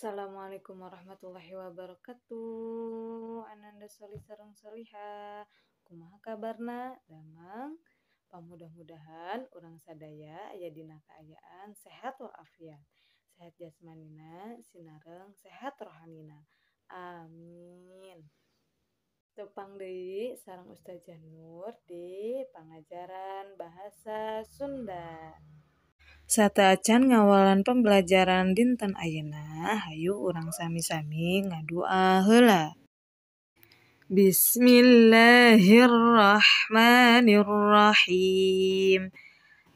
Assalamualaikum warahmatullahi wabarakatuh. Ananda solih sareng solihah, kumaha kabarna? Damang. Pamudah-mudahan urang sadaya aya dina kaayaan sehat walafiat, sehat jasmanina sinareng sehat rohanina. Amin. Tepang deui sareng Ustazah Nur di pangajaran bahasa Sunda. Sateuacan ngawalan pembelajaran dinten ayeuna, hayu urang sami-sami ngadua heula. Bismillahirrahmanirrahim.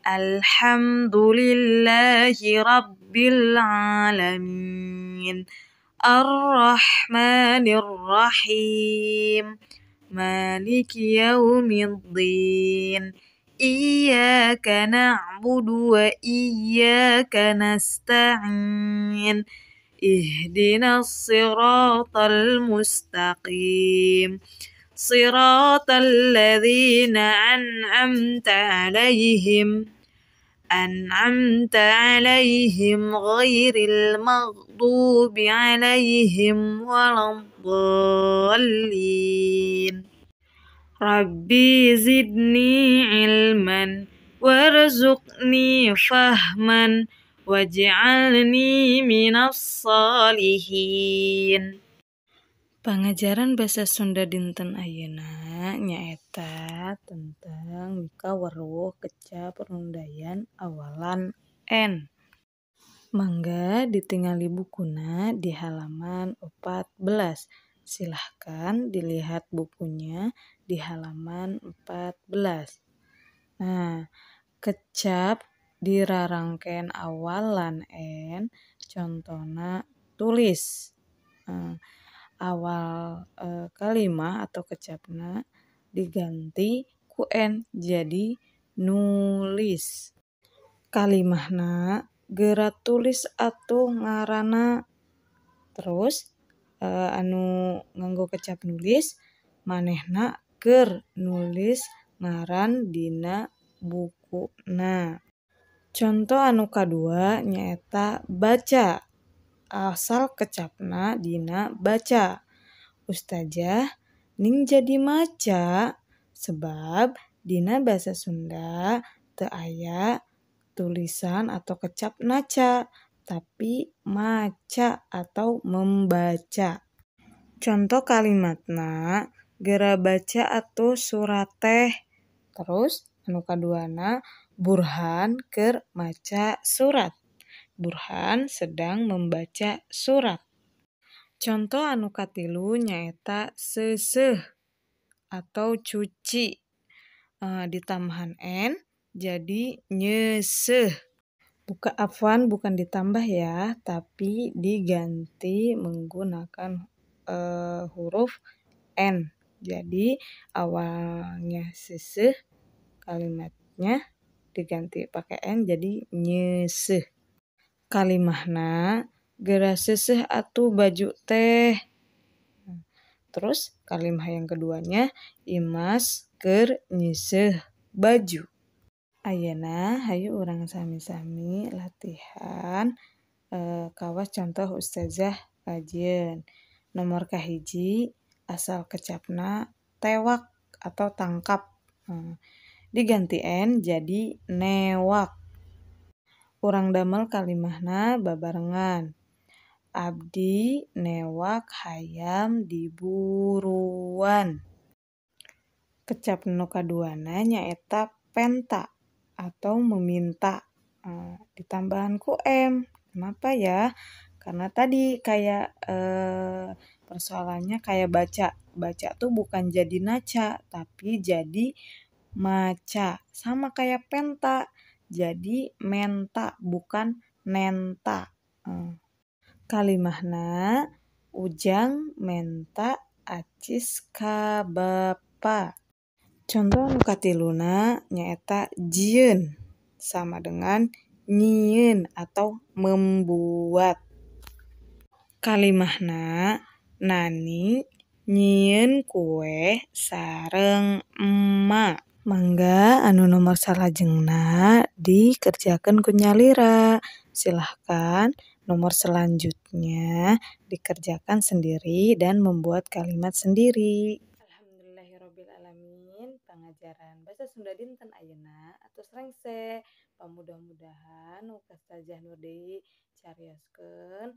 Alhamdulillahi rabbil alamin. Arrahmanirrahim. Maliki yaumiddin. Iyyaka na'budu wa iyyaka nasta'in. Ihdinas siratal mustaqim. Siratal ladzina an'amta alaihim. An'amta alaihim ghairil maghdubi alaihim waladdallin. Rabbi zidni ilman warzuqni fahman waj'alni minas salihin. Pangajaran bahasa Sunda dinten ayeuna nyaeta tentang mikaweruh kecap rundayan awalan N. Mangga ditingali bukuna di halaman 14. Silahkan dilihat bukunya di halaman 14. Nah, kecap dirarangken awalan N, contohna tulis. Nah, awal kalimah atau kecapna diganti ku N jadi nulis. Kalimahna geura tulis atuh ngaranna. Terus anu nganggo kecap nulis manehna keur nulis ngaran dina bukuna. Contoh anu kadua nyaeta baca. Asal kecapna dina baca. Ustazah ning jadi maca sebab dina bahasa Sunda teu aya tulisan atau kecap naca, tapi maca atau membaca. Contoh kalimatna geura baca atuh surat teh. Terus anu kaduana Burhan keur maca surat. Burhan sedang membaca surat. Contoh anu katilu nyaeta seuseuh atau cuci. Ditambahan N jadi nyeuseuh. Buka afwan, bukan ditambah ya, tapi diganti menggunakan huruf N. Jadi awalnya seuseuh, kalimatnya diganti pakai N jadi nyeuseuh. Kalimahna geura seuseuh atuh baju teh. Terus kalimah yang keduanya Imas keur nyeuseuh baju. Ayeuna hayu urang sami-sami latihan kawas contoh ustazah jieun. Nomor kahiji asal kecapna tewak atau tangkap. Diganti N jadi newak. Urang damel kalimahna babarengan. Abdi newak hayam diburuan. Kecap nu kaduana nyaeta penta atau meminta. Ditambahan ku M. Kenapa ya? Karena tadi kayak persoalannya kayak baca. Baca tuh bukan jadi naca, tapi jadi maca. Sama kayak penta, jadi menta bukan nenta. Kalimahna Ujang menta acis ka bapa. Contoh nu katiluna nyaeta jieun sama dengan nyieun atau membuat. Kalimahna Nani nyieun kue sareng emak. Mangga anu nomor salajengna dikerjakeun ku nyalira. Silahkan Nomor selanjutnya dikerjakan sendiri dan membuat kalimat sendiri. Alhamdulillahirabbil alamin, pangajaran bahasa Sunda dinten ayeuna atos rengse. Pamudah-mudahan nu Ustazah nu dicarioskeun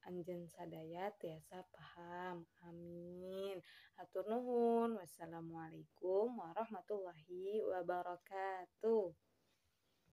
anjeun sadaya tiasa paham. Amin. Hatur nuhun. Wassalamualaikum warahmatullahi wabarakatuh.